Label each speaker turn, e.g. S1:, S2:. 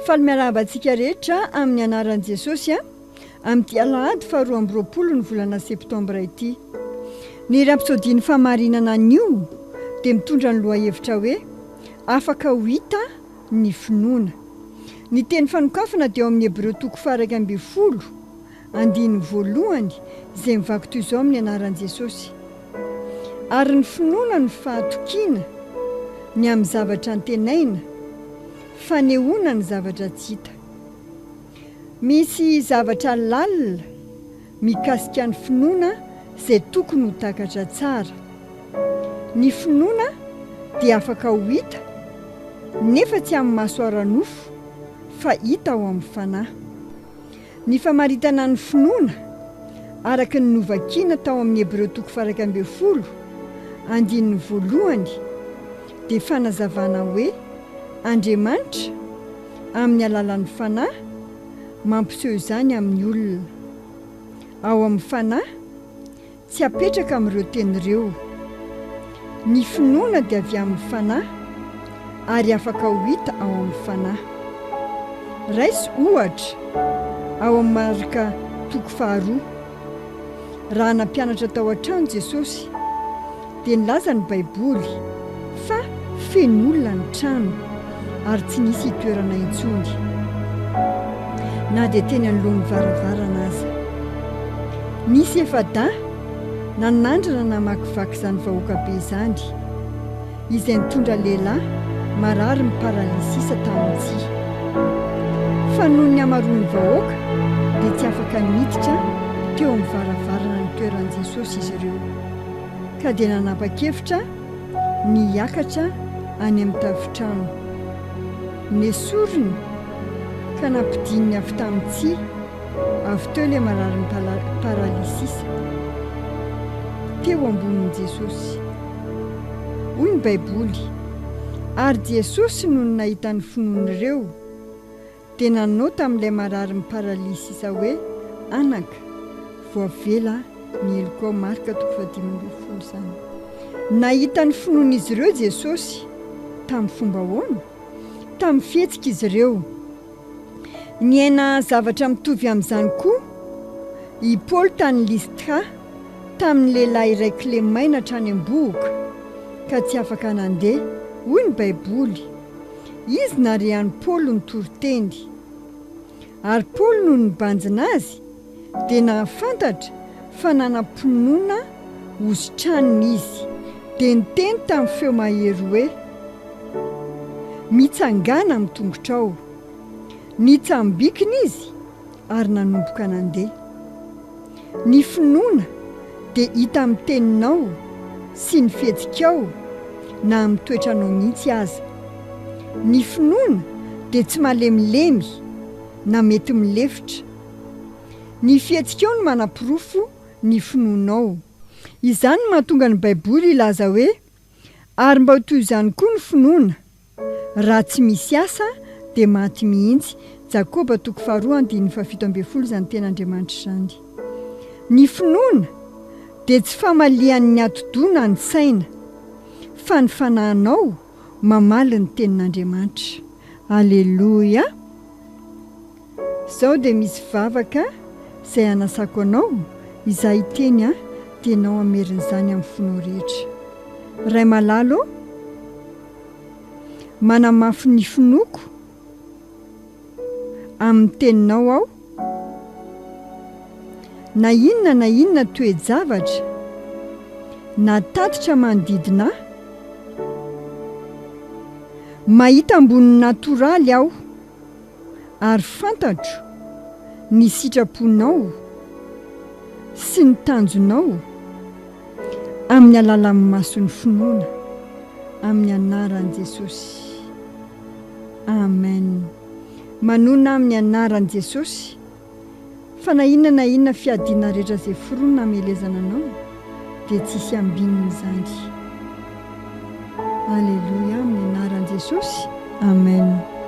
S1: Faly miarahaba antsika rehetra amin'ny anaran'i Jesosy a, amin'ity alahady faha 22 ny volana septambra ity. Ny Rapsodie-n'ny Fahamarinana anio dia mitondra ny lohahevitra hoe Afaka ho hita ny finoana. Ny teny fanokafana dia ao amin'ny Hebreo toko faha 11 andininy voalohany izay mivaky toy izao amin'ny anaran'i Jesosy, Ary ny finoana no fahatokiana ny amin'ny zavatra antenaina, fanehoana ny zavatra tsy hita. Misy zavatra lalina mikasika ny finoana izay tokony ho takatra tsara. Ny finoana dia afaka ho hita, nefa tsy amin'ny maso ara-nofo, fa hita ao amin'ny fanahy. Ny famaritana ny finoana, araka ny novakina tao amin'ny Hebreo toko faha-11, andininy voalohany, dia fanazavana hoe Andriamanitra, amin'ny alalan'ny Fanahy, mampiseho izany amin'ny olona. Ao amin'ny Fanahy, Tsy apetraka amin'ireo teny ireo. Ny finoana dia avy amin'ny Fanahy ary afaka ho hita ao amin'ny Fanahy. Raiso ohatra, ao amin'ny Marka toko faharoa. Raha nampianatra tao an-trano Jesosy, dia nilaza ny Baiboly fa feno olona ny trano ary tsy nisy hitoerana intsony, na dia teny anoloan'ny varavarana aza. Nisy efa-dahy nanandrana namakivaky izany vahoaka be izany, izay nitondra lehilahy marary ny paralysisa tamin'ny tsihy. Fa noho ny hamaroan'ny vahoaka dia tsy afaka niditra teo amin'ny varavarana nitoeran'i Jesosy izy ireo. ka dia nanapa-kevitra ny hiakatra any amin'ny tafontrano. Nesoriny ka nampidininy avy tamin'ny tsihy avy teo ilay mararin'ny paralysisa, teo ambonin'i Jesosy. Hoy ny Baiboly, Ary Jesosy nony nahita ny finoan'ireo, dia nanao tamin'ilay mararin'ny paralysisa hoe, Anaka, voavela ny helokao Marka toko fahadimy ambin'ny folo izany. Nahita ny finoan'izy ireo Jesosy. Tamin'ny fomba ahoana? Tamin'ny fihetsik'izy ireo. Niaina zavatra mitovy amin'izany koa i Paoly tany Lystra, tamin'ny lehilahy iray kilemaina hatrany am-bohoka, ka tsy afaka nandeha. Hoy ny Baiboly, Izy nare an'i Paoly nitory teny. Ary Paoly nony nibanjina azy, dia nahafantatra fa nanam-pinoana hositranina izy, dia niteny tamin'ny feo mahery hoe, Mitsangàna amin'ny tongotrao. Nitsambikina izy ary nanomboka nandeha. Ny finoana dia hita amin'ny teninao sy ny fihetsikao na amin'ny toetranao mihitsy aza. Ny finoana dia tsy malemilemy na mety milefitra. Ny fihetsikao no manaporofo ny finoanao. Izany no mahatonga ny Baiboly hilaza hoe, Ary mba ho toy izany koa ny finoana, raha tsy misy asa dia maty mihitsy. Jakoba toko faharoa andininy fahafito ambin'ny folo izany tenin'Andriamanitra izany. Ny finoana dia tsy famalian'ny atidoha na ny saina, fa ny fanahinao mamaly ny tenin'Andriamanitra. Aleloia! Zao dia misy vavaka izay hanasako anao, izaho hiteny an, dia ianao hamerina izany amin'ny fonao rehetra. Ray malala ô, manamafy ny finoako amin'ny teninao aho, na inona na inona toe-javatra na tatitra manodidina ahy, mahita ambonin'ny natoraly aho, ary fantatro ny sitraponao sy ny tanjonao amin'ny alalan'ny mason'ny finoana, amin'ny anaran'i Jesosy. Amen. Manona amin'ny anaran'i Jesosy Fa na inona na inona fiadiana rehetra izay foronina hamelezana anao dia tsy hisy ambininy izany. Aleloia amin'ny anaran'i Jesosy. Amen.